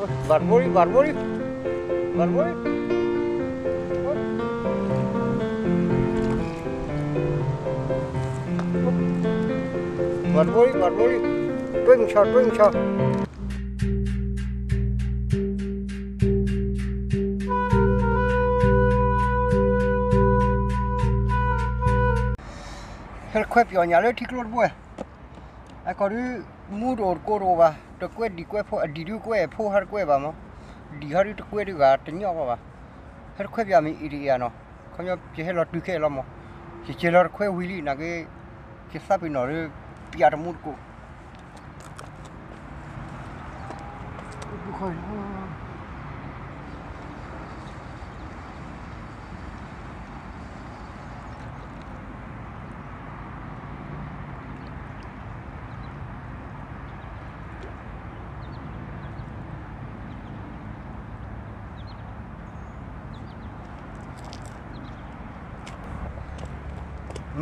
ဘၣ်တဘိလံ ဘၣ်တဘိလံ ဘၣ်တဘိလံ ဘၣ်တဘိလံ ဘၣ်တဘိလံ တွံၢ်မုၢ်ဆီ တွံၢ်မုၢ်ဆီ ဟဲတခွဲပၠီညၣ်လၢထံကျိတဘိဝဲ အခီဒု မူတအိၣ်တကိးတအိၣ်ဘၣ် တကွဲဒံၣ်ကွဲဖိ အဒံၣ်ဒုကွဲဖိဟဲတကွဲဘၣ်မး ဒံၣ်ဟဲဒုတကွဲဒုဂၤတညီဘၣ်ဘၣ် ဟဲတခွဲပၠီမ့ၢ်အံၤတအံၤဧါနီၤ ခီပညီယဟဲလီၤတုၤခဲအံၤလီၤမး ယကဲလီၤတခွဲဝံၤလံ နာ်က့ ယသးပ့ၤနီၣ်လၢ ပၠီတမူတကိး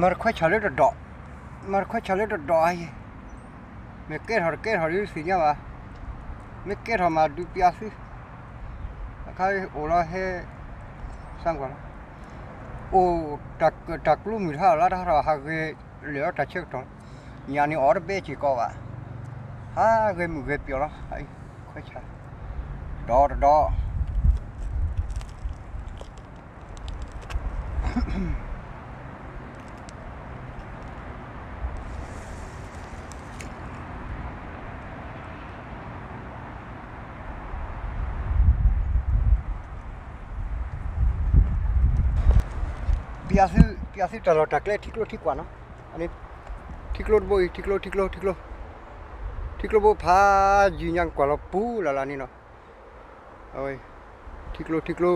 မၤတခွဲဆၣ်လၢတဒီး, မၤတခွဲဆၣ်လၢတဒီးအံၤ, မ့ၢ်ကဲထီၣ်တကဲထီၣ်ဒုးသ့ၣ်ညါဘၣ်, မ့ၢ်ကဲထီၣ်မးဒုးပျးသု, အခါအိၣ်လီၤဟဲ, စၢကွၢ်လီၤ, အိၣ်တၢ်ကျိမုၢ်တဟါလီၤ တဟးထီၣ်ဟးဂဲၤလၢာ်အီၣ်တၢ်ဆၢကတီၢ်, ညၣ်န့ၣ်အီၣ်တဘဲစ့ၢ်ကီးဘၣ်, ဟးဂဲၤမုၢ်ဂဲၤပျီလီၤ, ခွဲဆၣ်, ဒီးတဒီး ပျးသု ပျးသုတၢ်လီၢ်တၢ်ကျဲထံကျိထံကွၢ်နီၤ, ထံကျိတဘိအံၤ ထံကျိ ထံကျိ ထံကျိ, ထံကျိဘိဖးယံၤညါကွၢ်လီၤပူၤလၢ်လၢ်န့ၣ်နီၤ, အဝဲ, ထံကျိ ထံကျိ, ထံ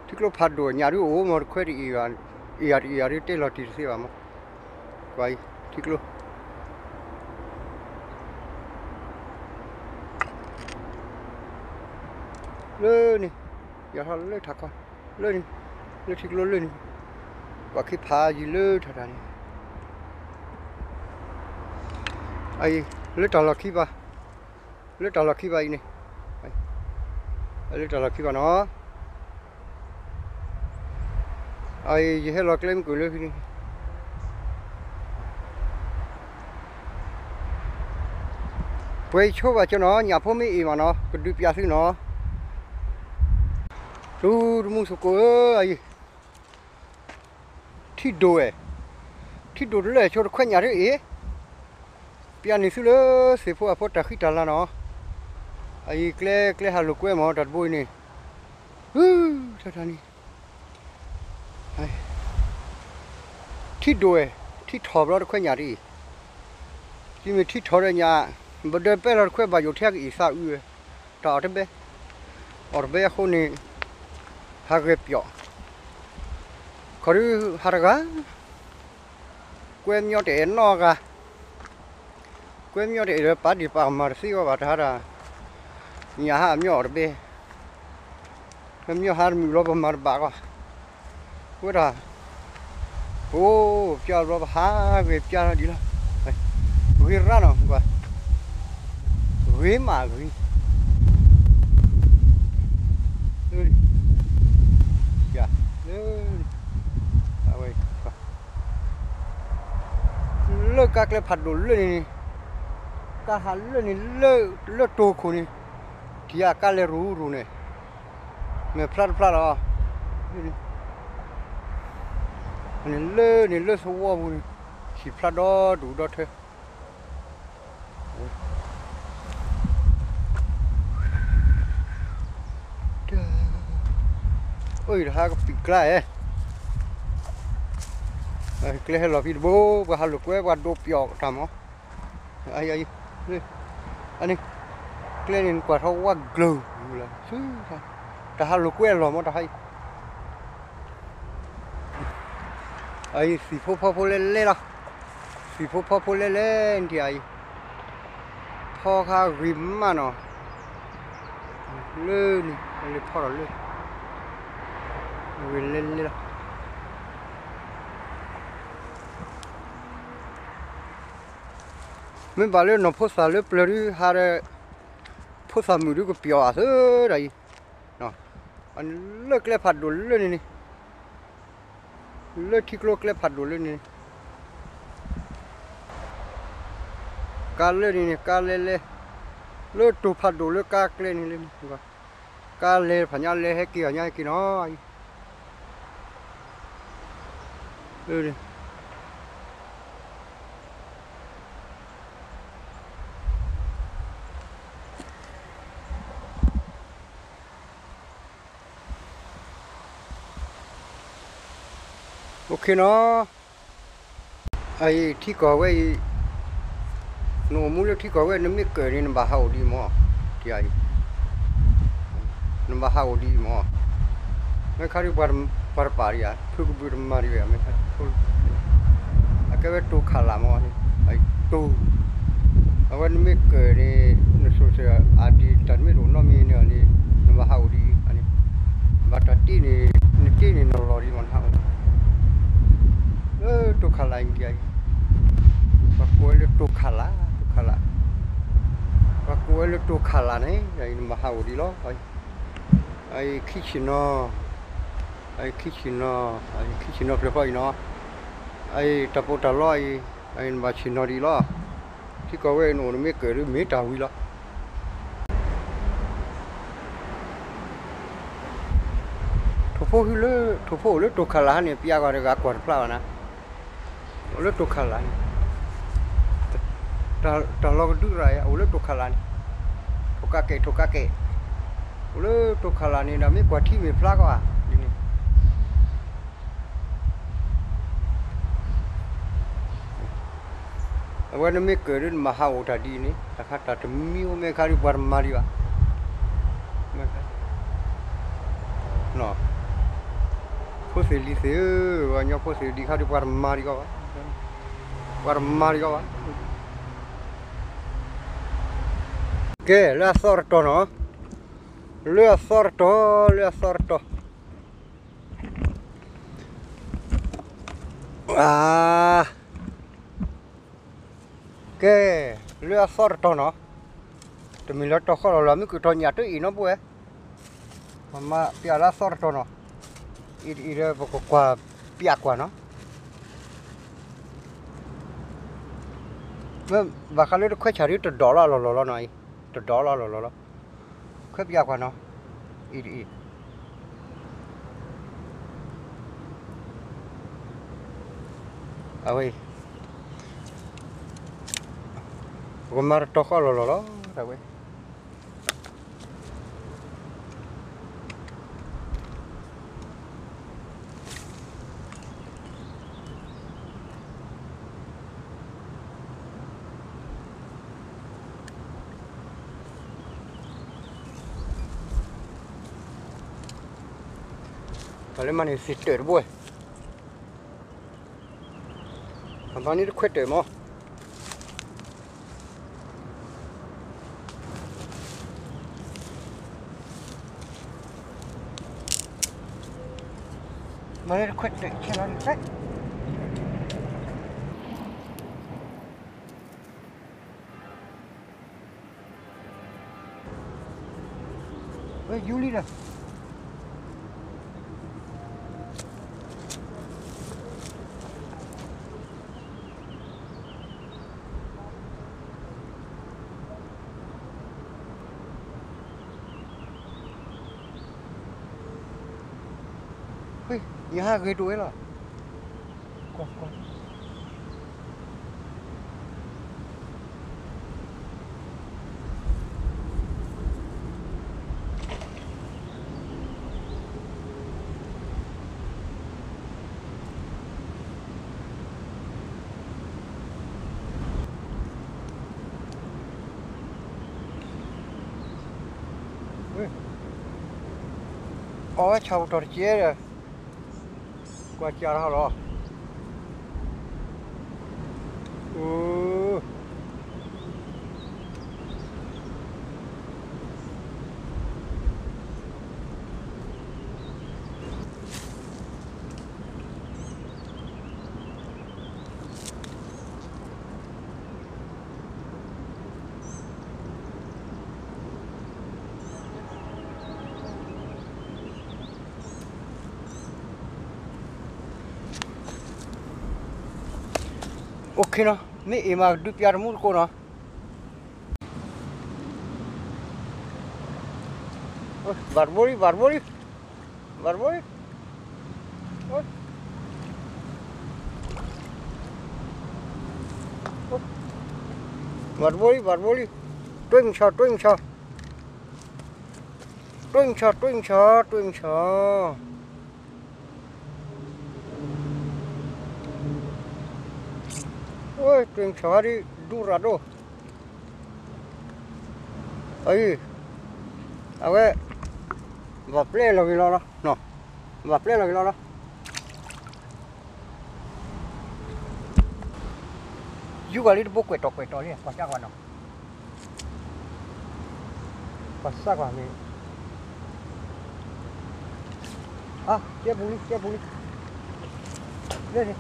ကျိဖးဒိၣ်ညၣ်ဒုးအိၣ်မးတခွဲတအံၤ, အံၤယၤတအံၤယၤဒုးတဲလီၤတံၢ်တသ့ဘၣ်မး, ကွၢ်အံၤ, ထံကျိ လၢန့ၣ်, ယၤထီၣ်လၢထးခီ, လၢန့ၣ်, လၢထံကျိလၢန့ၣ်, ကွၢ်ခ့ဖးယံၤလၢထးတၢ်န့ၣ်, အံၤ, လၢတၢ်လီၢ်ခံဘၣ်, လၢတၢ်လီၢ်ခံဘၣ်အံၤန့ၣ်, လၢတၢ်လီၢ်ခံဘၣ်နီၤ အံၤ ယဟဲလီၤကျဲမုၢ်ကွံာ်လၢဖဲန့ၣ်, ပှဲၤယဆိဘၣ်ကၠီနီၤ ညၣ်ဖိမ့ၢ်အ့ၣ်မးနီၤ ကဒုးပျးသုနီၤ, တူၢ်တမူသကိးဧၢ, အံၤ ထံဒိၣ်ဝဲ, ထံဒိၣ်တလၢဆိတခွဲညၣ်တအံၤ, ပျးန့ၢ်သုလၢသ့ၣ်ဖိအဖိတၢ်ဃံတၢ်လၤနီၤ, အံၤကျဲ ကျဲဟးလိာ်ကွဲမးတၢ်တဘိအံၤန့ၣ်, ဟူ, တၢ်တၢ်န့ၣ် ထံဒိၣ်ဝဲ, ထံထီၣ်ဘျီတခွဲညၣ်တအံၤ, တုၤမ့ၢ်ထံထီၣ်ဒီးညၣ်, ဘဒၢပဲလီၤတခွဲဘၣ်ယိၣ်ထဲကအံၤသးအုးဝဲ, တၢ်အီၣ်တဘဲ, အီၣ်တဘဲအဃိန့ၣ်, ဟးဂဲၤပျီ, ခီဒုးဟးတဂၤ, ကွဲမညီတအဲၣ်နီတဂၤ, ကွဲမညီတအဲၣ်ဒီးပာ်ဒံးပာ်ကမၣ်တသ့အီၤဘၣ်တဟါတၢ်, ညၣ်ဟးအမညီအီၣ်တဘဲ ပမညီဟးတမုာ်လီၤပမၤတဘၣ်ကီး, ဝဲဒၣ်, အိၣ်, ပျၢ်ဘျီပဟးဂဲၤပျၢ်ဒ်လီၤ, ဂ့ၤရၣ်နီၤကွၢ်, ဂ့ၤမးဂ့ၤ, လၢ, အဝဲ လၢကါကျဲဖးဒိၣ်လၢန့ၣ်န့ၣ်, ကါဟးလၢန့ၣ်, လၢတိၢ်ခိၣ်န့ၣ်, ထံၣ်အကါလဲၤရူၤရူၤန့ၣ်, မ့ၢ်ဖျါတဖျါလီၤ, လၢန့ၣ်လၢသဝီပူၤန့ၣ်, ထံၣ်ဖျါဒီဒူၣ်ဒီထၢ အိၣ်တဟါကပံာ်ကျါဧဲ, ကျဲဟဲလီၤဖံတဘိ, ပှၤဟးလိာ်ကွဲပှၤဒိးပျီၣ်တၢ်မး, အန့ၣ်, ကျဲန့ၣ်ကွၢ်ထီၣ်ဝါကျၢၤလီၤ, တၢ်ဟးလိာ်ကွဲအလီၢ်မးတဟါအံၤ အံၤသံၣ်ဖိဖီဖိလဲလဲလီၤ, သံၣ်ဖိဖီဖိလဲလဲ, နထံၣ်အံၤ, ဖီခါဂ့ၤမးနီၤ, လၢန့ၣ်, လၢဖီထီၣ်လၢ, ဂ့ၤလဲလဲလီၤ, မ့ၢ်ဘၣ်လၢနီၢ်ဖိသၣ်လၢပျၢၤဒုးဟးဒီး, ဖိသၣ်မုၣ်ဒုးကပျီၤအသၢဒၣ်အံၤ, လၢကျဲဖးဒိၣ်လၢန့ၣ်န့ၣ်, လၢထံကျိကျဲဖးဒိၣ်လၢန့ၣ်န့ၣ်, ကါလၢန့ၣ်န့ၣ် ကါလဲလဲ, လၢတိၤဖးဒိၣ်လၢကါကျဲန့ၣ်လၢန့ၣ်, ကါလဲဖးညါလဲဟဲက့ၤအီၤညါဟဲက့ၤနီၤ, အိၣ်ခ့နီၤ, အအံၤထံကီၢ်ဝဲအံၤ, နအိၣ်မူလၢထံကီၢ်ဝဲ နမ့ၢ်ကၢၢ်န့ၣ် နဘၣ်ဟးအိၣ်ဒ်အံၤမး, နဘၣ်ဟးအိၣ်ဒ်အံၤမး, မ့ၢ်ခါဒ်ပှၤတပာ်ဒံးဧါ, ဖုကဘုးတမၤဒံးဝဲ မ့ၢ်ခါ, အကဲဝဲတိၤခးလးမး, တိၤ, အဝဲနမ့ၢ်ကၢၢ်န့ၣ် နဆိၣ်ဆၢအဒံး တၢ်တမ့ၢ်တအိၣ်နီတမံၤန့ၣ်န့ၣ် နဘၣ်ဟးအိၣ်ဒ်အံၤ, ဘၣ်တၢ်တ့န့ၣ်, နတ့န့ၣ်နီၢ်လီၤဒ်မး နဟးအိၣ် လၢတိၤခးလးအံၤ, ပှၤကိးဝဲလၢတိၤခးလး, တိၤခးလး, ပှၤကိးဝဲလၢတိၤခးလးန့ၣ် နဘၣ်ဟးအိၣ်ဒ်လီၤ, အအံၤခံဆံၣ်နီၤ, အအံၤခံဆံၣ်နီၤ, အအံၤခံဆံၣ်နီၤဖျၢၣ်ဃီအံၤနီၤ, အအံၤတၢ်ပီးတၢ်လီအံၤ, အအံၤနဘၣ်ဆံၣ်နီၤဒ်အံၤလီၤ, ထံကီၢ်ဝဲအံၤနအိၣ်နမ့ၢ်ကၢၢ်ဒ်မ့ၢ်တၢ်ဝံၤလီၤ. ထိၣ်ဖိဟံးလၢ, ထိၣ်ဖိအိၣ်လၢတိၤခးလးဟါန့ၣ် ပျးကွၢ်တဂၤကွၢ်တဖျါဘၣ်နၤ, အိၣ်လၢတိၤခးလးန့ၣ်, တၢ်လီၤကဒုရၤ အိၣ်လၢတိၤခးလးန့ၣ်, ထိၣ်ကးကဲး ထိၣ်ကးကဲး, အိၣ်လၢတိၤခးလးန့ၣ်ဒီး မ့ၢ်ကွၢ်ထံမ့ၢ်ဖျါကီးဧါ, ဒ်န့ၣ် အဝဲနမ့ၢ်ကၢၢ်ဒ်နဘၣ်ဟးအိၣ်တၢ်ဒ်အံၤန့ၣ် တၢ်ခါတၢ်တမံၤအိၣ် မ့ၢ်ခါဒ်ပှၤတမၤဒံးဘၣ်, ဖိသ့ၣ်လံၤသ့ၣ်ဧၢ, ပှၤကညီဖိသ့ၣ်လံၤခါဒ်ပှၤတမၤဒံးကီးဘၣ်, ပှၤတမၤဒံးကီးဘၣ်. ကဲ လၢအသီတတီၤနီၤ, လၢအသီတတီၤ, လၢအသီတတီၤ, အ ကဲ လၢအသီတတီၤနီၤ, တမ့ၢ်လၢတီၤဃီလီၤလီၤ မ့ၢ်ကတီၤညၣ်တအံၤနီၤ ပဝဲ, ပမၤပျးလၢအသီတတီၤနီၤ, အံၤဒီးပကကွၢ်ပျးကွၢ်နီၤ, မ့ၢ်ဘၣ်ဃးလၢတခွဲးဆၣ်ဒ်တဒိးလီၤလီၤလီၤလီၤနီၤ, တဒိးလီၤလီၤလီၤလီၤ, ခွဲးပျးကွၢ်နီၤ, အံၤတအံၤ အဝဲ ပကမၤတတီၤဃီလီၤလီၤလီၤ တၢ်ဝဲ, ပှၤလၢမၤန့ၢ်သ့ၣ်တၢၢ်တဘိဝဲ, ပမၤန့ၢ်တခွဲးတၢၢ်မး, မၤန့ၢ်တခွဲးတၢၢ်ဆဲးလီၤန့ၣ်, ဝဲယူၤလံဒီး ယဟးဂ့ၤတအိၣ်ဝဲလီၤ. ကွၢ်ကွၢ်. အီၣ်ဝဲဆၣ်အိၣ်ထီၣ်တကဲဒီး ကွၢ်ကၢ်ထီၣ်လီၤ. အိၣ်ခ့နီၤ, မ့ၢ်အ့ၣ်မးကဒုးပျးတမူတကိးနီၤ. ဘၣ်တဘိလံ, ဘၣ်တဘိလံ, ဘၣ်တဘိလံ, ဘၣ်တဘိလံ, ဘၣ်တဘိလံ, တွံၢ်မုၢ်ဆီ, တွံၢ်မုၢ်ဆီ, တွံၢ်မုၢ်ဆီ, တွံၢ်မုၢ်ဆီ, တွံၢ်မုၢ်ဆီ. တွံၢ်မုၢ်ဆီဒ်ဒူရၤဒိၣ်, အံၤ, အဝဲ, ဘၣ်ပျဲလီၤက့ၤလီၤလီၤ, ဘၣ်ပျဲလီၤက့ၤလီၤလီၤ. ယူၤဂၤလံတဘိကွဲးတီၤကွဲးတီၤလံ, ပှၤစၢ်ကွၢ်နီၤ, ပှၤစၢ်ကွၢ်န့ၣ်, အါ, ကဲပူၤလံ, ကဲပူၤလံ,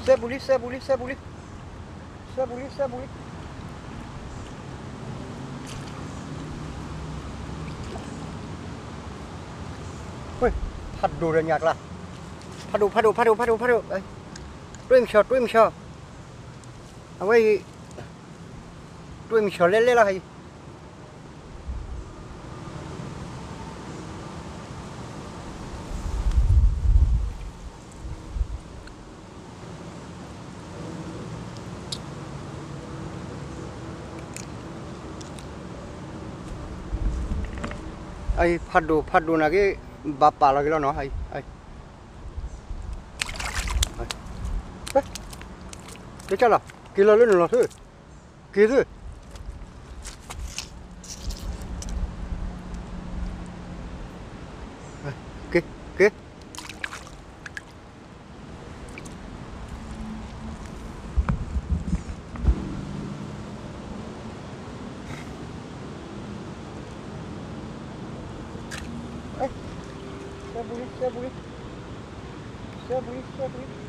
စဲပူၤလံ, စဲပူၤလံ, စဲပူၤလံ, စဲပူၤလံ, စဲပူၤလံ. ဖးဒိၣ်ဒီးညၣ်ကျါ, ဖးဒိၣ်, ဖးဒိၣ်, ဖးဒိၣ်, ဖးဒိၣ်, ဖးဒိၣ်, တွံၢ်မုၢ်ဆီ, တွံၢ်မုၢ်ဆီ, အဝဲအံၤ, တွံၢ်မုၢ်ဆီလဲလဲလီၤဟဲအံၤ. အံၤဖးဒိၣ်ဖးဒိၣ်နာ်က့, ဘၣ်ပာ်လီၤက့ၤလီၤနီၤ, ကဲလီၤ, က့ၤလီၤလၢနလီၤသု, က့ၤသု, က့ၤ, က့ၤ. စဲပူၤလံ, စဲပူၤလံ, စဲပူၤလံ, စဲပူၤလံ.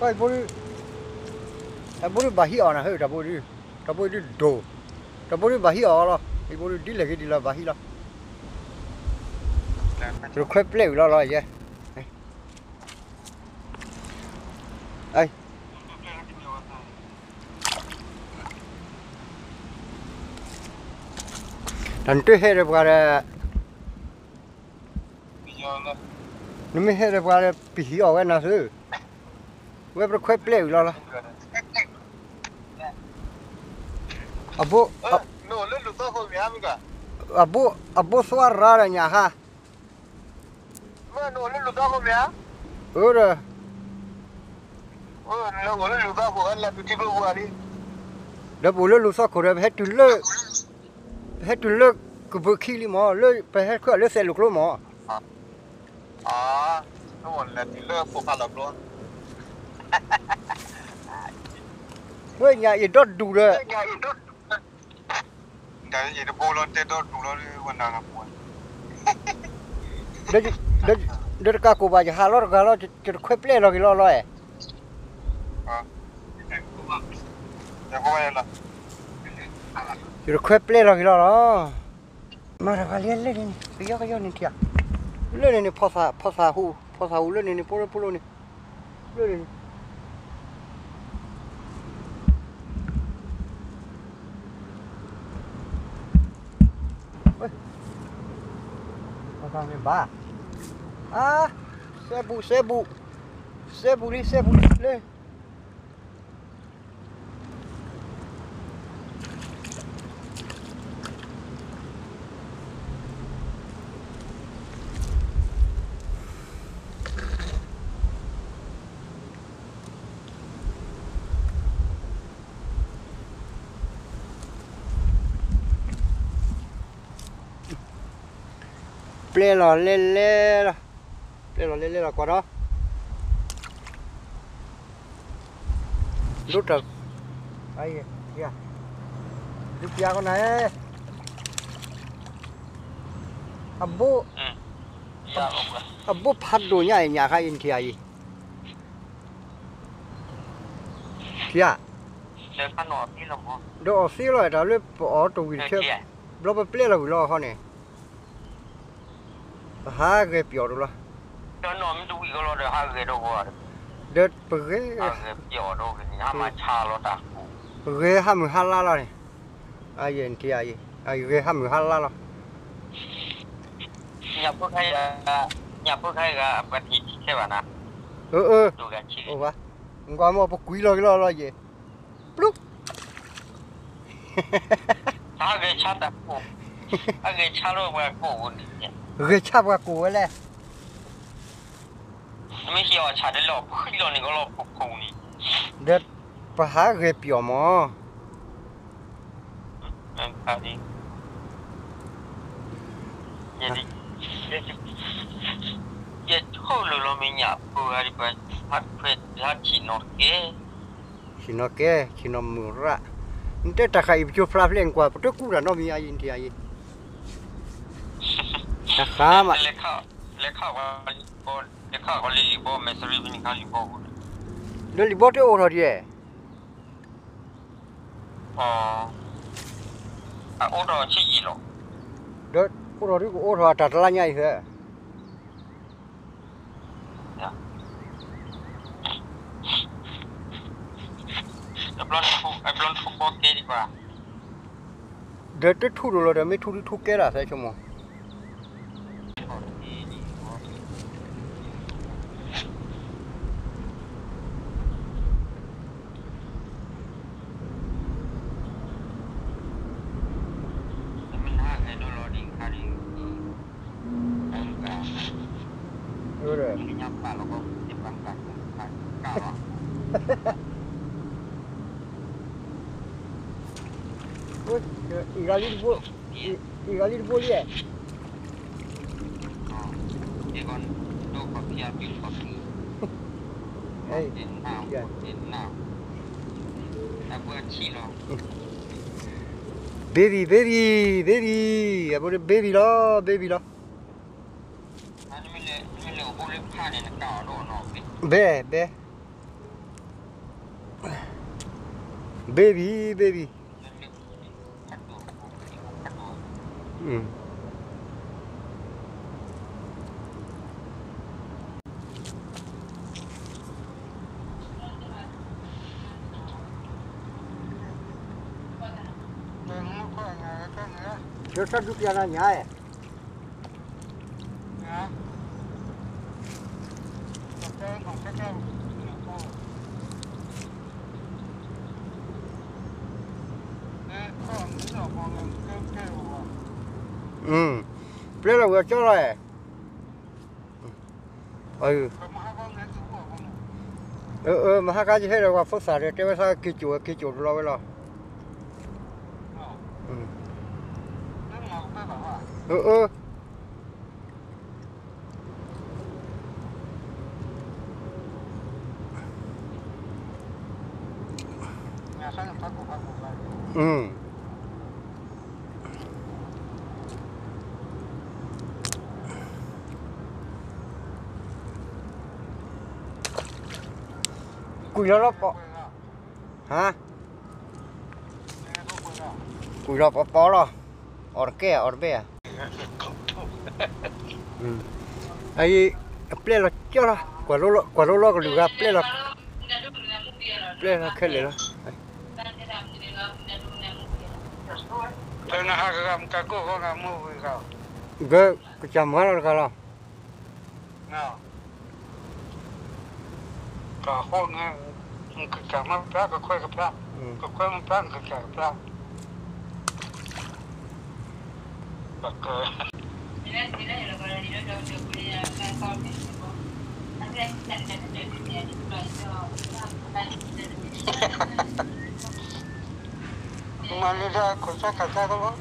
အဘိဒုး, အဘိဒုးဘၣ်ဟံးအီၤနၤဟဲ, တၢ်ဘိဒုး, တၢ်ဘိဒုးဒိၣ်, တၢ်ဘိဒုးဘၣ်ဟံးအီၤလီၤ, အဘိဒုးဒ်လဲၣ်ဂ့ၤဒ်လဲၣ်ဘၣ်ဟံးလီၤ. တခွဲပျဲဝံၤလီၤလီၤယဲ, အ တၢ်နတဟဲဒီးပှၤဒီး, နမ့ၢ်ဟဲဒီးပှၤဒီး ပဟံးအီၣ်ဝဲနၤသု, ဝဲပတခွဲပျဲဝံၤလီၤလီၤ. အဘိ, အဘိ, အဘိသွါရၤဒီးညၣ်ဟါ, အၢဒီး, ဒီးပအိၣ်လၢလူၤသီခိၣ်ဒီး ပဟဲတုၤလၢ, ပဟဲတုၤလၢကဘုးခံလံမၢ်, လၢပဟဲခီလၢသဲးလိာ်ကျိမၢ်. ဝဲညၣ်အံၤဒီဒူၣ်ဒီး, ဒီးတကးကိးဘၣ်ယဟးလီၤတဂၤလီၤ, ယတခွဲပျဲလီၤက့ၤလီၤလီၤ, ယတခွဲပျဲလီၤက့ၤလီၤလီၤ. မၤတၢ်ဖးလံလၢန့ၣ်န့ၣ် ကယီကယီန့ၣ်ထံၣ်ဧါ, လၢန့ၣ်န့ၣ် ဖီသး, ဖီသးဟူး, ဖီသးဟူးလၢန့ၣ်န့ၣ် ပိလိပိလိန့ၣ်, လၢန့ၣ်န့ၣ် ဖီသးန့ၣ်ဘၣ်, အါ, စဲဘူး, စဲဘူး, စဲဘူးလံ, စဲဘူးလံ, လၢ ပျဲလီၤလဲလဲလီၤ, ပျဲလီၤလဲလဲလီၤကွၢ်ဒီး, ဒိၣ်တၢ်, ဒုးပျးကနၤ, အဘိ, အဘိဖးဒိၣ်ညါအံၤ ညၣ်ခါအံၤနထံၣ်ဧါအံၤ, ထံၣ်ဧါ, ဒီးအီၣ်သ့လီၤတၢ်လၢပအီၣ်တဝံၤတဆၢ, ဘျီပပျဲလီၤဝံၤလီၤဟီန့ၣ်, ပဟးဂဲၤပျီၣ်တလီၤ, ဒီးပဂဲၤ, ပဂဲၤဟးမုၢ်ဟါလါလီၤန့ၣ်, အယဲၢ်နထံၣ်အယဲၢ်, ဂဲၤဟးမုၢ်ဟါလါလီၤ, အိၣ်ဝဲ, ကွၢ်မ့ၢ်ပကွံလီၤက့ၤလီၤလီၤယဲၢ်, ပျုၢ် ဂဲၤဆါပှၤကိၣ်ဝဲလဲၣ်, ဒီးပဟးဂဲၤပျီၣ်မး, ယဆိၣ်လၢလီၤမ့ၢ်ညၣ်ပၢဂၤဒ်ပှၤဟးထွဲဟးဆံၣ်နီၤတကဲ, ဆံၣ်နီၤကဲ, ဆံၣ်နီၤမုၢ်ရၣ်, နတဲတၢ်ဃာ်အံၤပကၠိဖျါဖျဲၣ်နကွၢ် ပတကူၣ်တၢ်နီတမံၤအယံၤနထံၣ်အယံၤ, တၢ်ဃာ်မး, လဲၤခးလံလံၤဘီ, မဲာ်စရံဖဲန့ၣ်ခါလံၤဘီ, ဒီးလံၤဘီတအိၣ်ထီၣ်ဒံး, အိၣ်ထီၣ်ဒ်ကအိၣ်ထီၣ်အတၢ်တလါညါအံၤဖဲ ဒီးတထူၣ်ဒိၣ်လီၤဒီး မ့ၢ်ထူၣ်ဒ်ထူၣ်ကဲဒၣ်သဲဆိကမိၣ်, အံၤဂၤလံတဘိလံ, ဘ့ဘံၣ် ဘ့ဘံၣ် ဘ့ဘံၣ်, အဘိဘ့ဘံၣ်လီၤ ဘ့ဘံၣ်လီၤ, ဘဲ ဘဲ ဘ့ဘံၣ် ဘ့ဘံၣ်, လၢတၢ်ဒုးပျၢ်နၤညါ, ပျဲလီၤဝဲကၠီလီၤ, မဟါကယဟဲဒီးပှၤဖိသၣ်ဒီး တဲဝဲသးက့ၤစိာ်ဝဲ က့ၤစိာ်တလီၤဝဲလီၤ, အၢ ကွံာ်လီၤလီၤပီၤ, ဟါ, ကွံာ်လီၤပီၤပီၤလီၤ, အီၣ်တကဲ အီၣ်တဘဲၣ်ဧါ, အပျဲၢ်လီၤကၠီလီၤ, ကွၢ်လိလီကလုာ်ဂၤပျဲၢ်လီၤ, ပျဲၢ်လီၤခဲလၢာ်လီၤ, ဂၢၢ်ကစၢ်မၤလီၤတဂၤလီၤ ကဃိန့ၣ် ကစၢ်မၤဖျါ ကခွဲကဖျါ, ကခွဲမဖျါ ကစၢ်ကဖျါ, ပက မၤန့ၢ်ဒၣ်ခိၣ်ဆၢခၣ်ဆၢကလီၤ,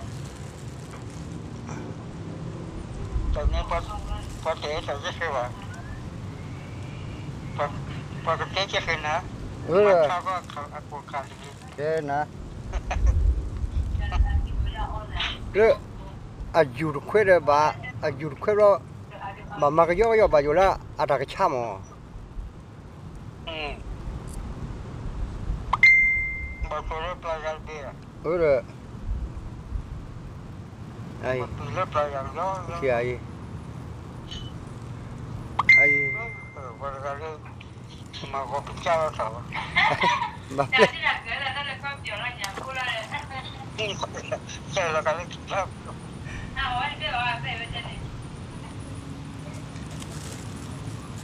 တၢ်န့ၣ် ပှၤတအဲၣ်တၢ်ယဲၢ်ဃဲဘၣ်, ပှၤကတဲကဲဃဲနၤ, မၤထါကီၢ်အကိၣ်ခါလံ, ကဲနၤ, လၢ အယူၤတခွဲဒီးဘၣ်, အယူၤတခွဲဘျီ, ဘၣ်မၤကယီကယီဘၣ်ယိၣ်လၢအတၢ်ကဆါမး, ဘၣ်ကိၣ်လၢပျၢ်ယၤတဘ့ၣ်, အၢဒီး ပတုၤလၢပျၢ်ယၤကယီ, အံၤ, တဂၤလၢ မၤဂီၤပစၢ်လီၤတၢ်ဘၣ်, ဘၣ်ပျဲၢ်, အီၣ်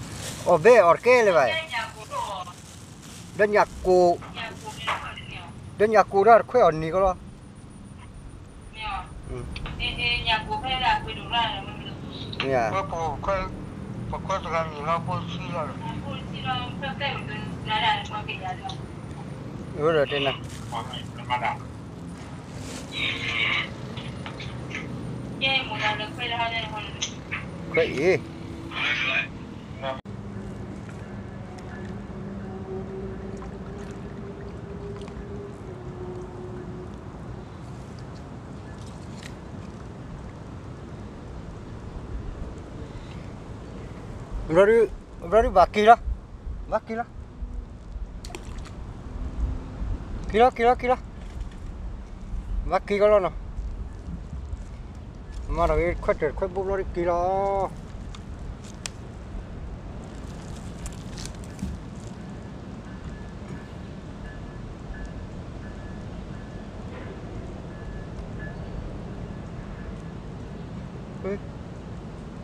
ဘဲအီၣ်တကဲလၢၤဘၣ်, ဒီးညၣ်ကိၣ်, ဒီးညၣ်ကိၣ်ဒီးတခွဲးအီၣ်န့ၢ်ကီးလီၤ. ခွဲးအံၤ ဘျီဒုး, ဘျီဒုးဘၣ်က့ၤလီၤ, ဘၣ်က့ၤလီၤ, က့ၤလီၤ က့ၤလီၤ က့ၤလီၤ, ဘၣ်က့ၤကီးလီၤနီၤ, မၤတၢ်ဂ့ၤခွဲးတၢၢ်ခွဲးဘိဘျီဒုး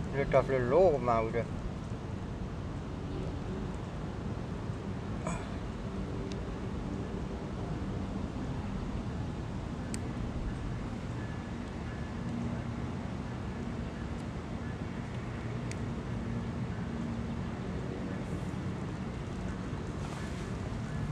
က့ၤလီၤ. လၢတၢ်ဖျၢၣ်လိကမၤဝံၤဒီး ထ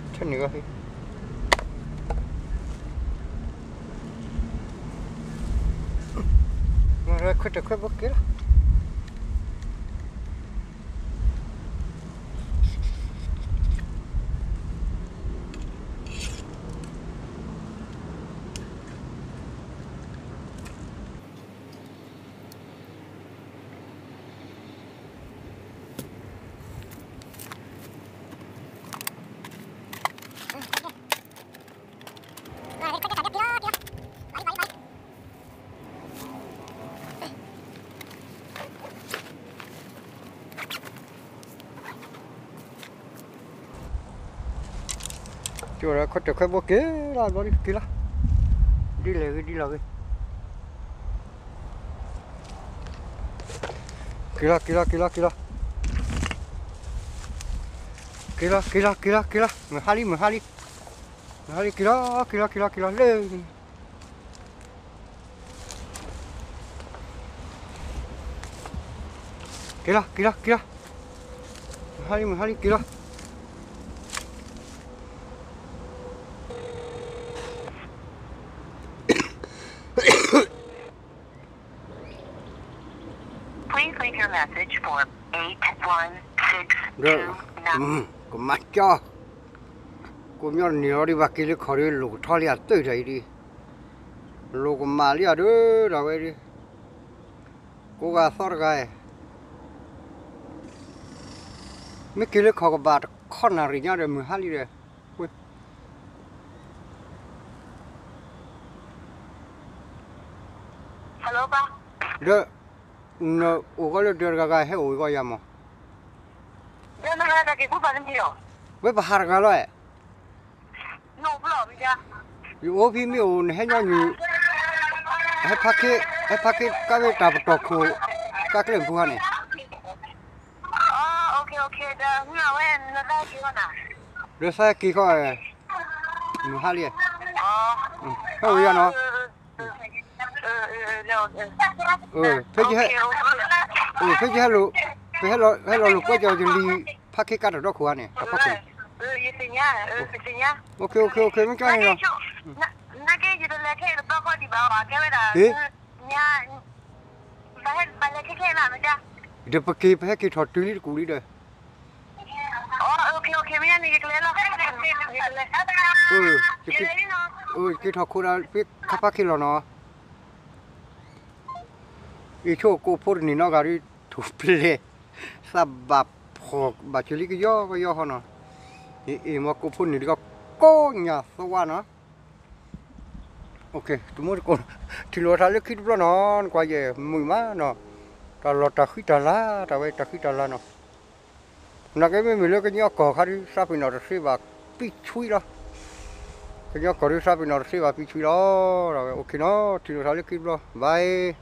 ၢနုာ်ဂီၢ်ဖဲ, ခွဲးတၢၢ်ခွဲးဘိက့ၤလီၤ. ကၠိဒီးခွဲးတၢၢ်ခွဲးဘိက့ၤလီၤ ဘျီဒုးက့ၤလီၤ, ဒ်လဲၣ်ဂ့ၤဒ်လဲၣ်ဂ့ၤ, က့ၤလီၤ က့ၤလီၤ က့ၤလီၤ က့ၤလီၤ, က့ၤလီၤ က့ၤလီၤ က့ၤလီၤ က့ၤလီၤ, မုၢ်ဟါလံ မုၢ်ဟါလံ, မုၢ်ဟါလံ က့ၤလီၤ က့ၤလီၤ က့ၤလီၤ က့ၤလီၤလၢ က့ၤလီၤ က့ၤလီၤ က့ၤလီၤ, မုၢ်ဟါလံ မုၢ်ဟါလံ က့ၤလီၤ. Please leave your message for eight one six two nine. ကမၤကၠီ, ကိးမညီတန့ၢ်လီၤဒံး ဘၣ်က့ၤလၢခီၣ်ဒီး လိာ်ကထီလံအတၢၢ်တၢ်အံၤဒံး, လိာ်ကမၣ်လံအဒၢတၢ်ဝဲဒံး, ကိးဂၤသီတဂၤ, မ့ၢ်က့ၤလၢခီၣ်ကဘၣ်တခီနၣ်ရံၣ်ညါဒီး မုၢ်ဟါလံဒီး, ဒီး နအိၣ်ဂီၢ်လၢဒၢးတဂၤဂၤ ဟဲအိၣ်ဂီၢ်ယၤမး, ဝဲပဟးတဂၤလီၤ, ယအိၣ်ဖဲမ့ၢ်အိၣ် နဟဲညီနုၢ်, ဟဲဖးခ့, ဟဲဖးခ့ကါဝဲတၢ်ပတီၢ်ခိၣ်, ကါကျဲမုၢ်ဟါန့ၣ်, ဒီးသးဟဲက့ၤခီ, မုၢ်ဟါလံ, ဟဲအိၣ်ယၤနီၤ, ဖဲယဟဲ, ဖဲယဟဲလီၤ, ဟဲလီၤလိာ်ကွဲကီၤယလံၤ, ဖးခ့ကါတၢ်ဒီခိၣ်ဧါန့ၣ်, တၢ်ဖီခိၣ်န့ၣ်, မ့ၢ်ကန့ၣ်လီၤ, ဒီးပက့ၤပဟဲက့ၤထီၣ်တုၤလံတကူာ်လံဒီး, ယက့ၤထီၣ်ခိၣ်ဒီးဖဲခါဖးခ့လီၤနီၤ, အ့ၣ်ဆိကိးဖိတန့ၢ်နီတဂၤဒီး ထူၣ်ဖျဲး, သးဘၣ်ဖှီၣ်ဘၣ်စၢၤလံကယီကယီဃီနီၤ, အ့ၣ်မ့ၢ်ကိးဖိန့ၢ်ဒံးကီး ကိးညၣ်သဝါနီၤ, တမူတကိး, ထံၣ်လိာ်တၢ်လၢခံတဘျီနီၤ, နကွၢ်ယဲၢ်မုာ်မးနီၤ, တၢ်လီၢ်တၢ်ဃံတၢ်လၤ, တၢ်ဝဲတၢ်ဃံတၢ်လၤနီၤ နာ်က့မ့မ့ၢ်လၢကညီကီၢ်ခါဒုး သးပ့ၤနီၣ်တသ့ဘၣ် ပံဆှံလီၤ. ကညီကီၢ်ဒုး သးပ့ၤနီၣ်တသ့ဘၣ် ပံဆှံလီၤ. ဒီးဝဲ OK နီၤ ထံၣ်လိာ်သးလၢခံတဘျီ bye.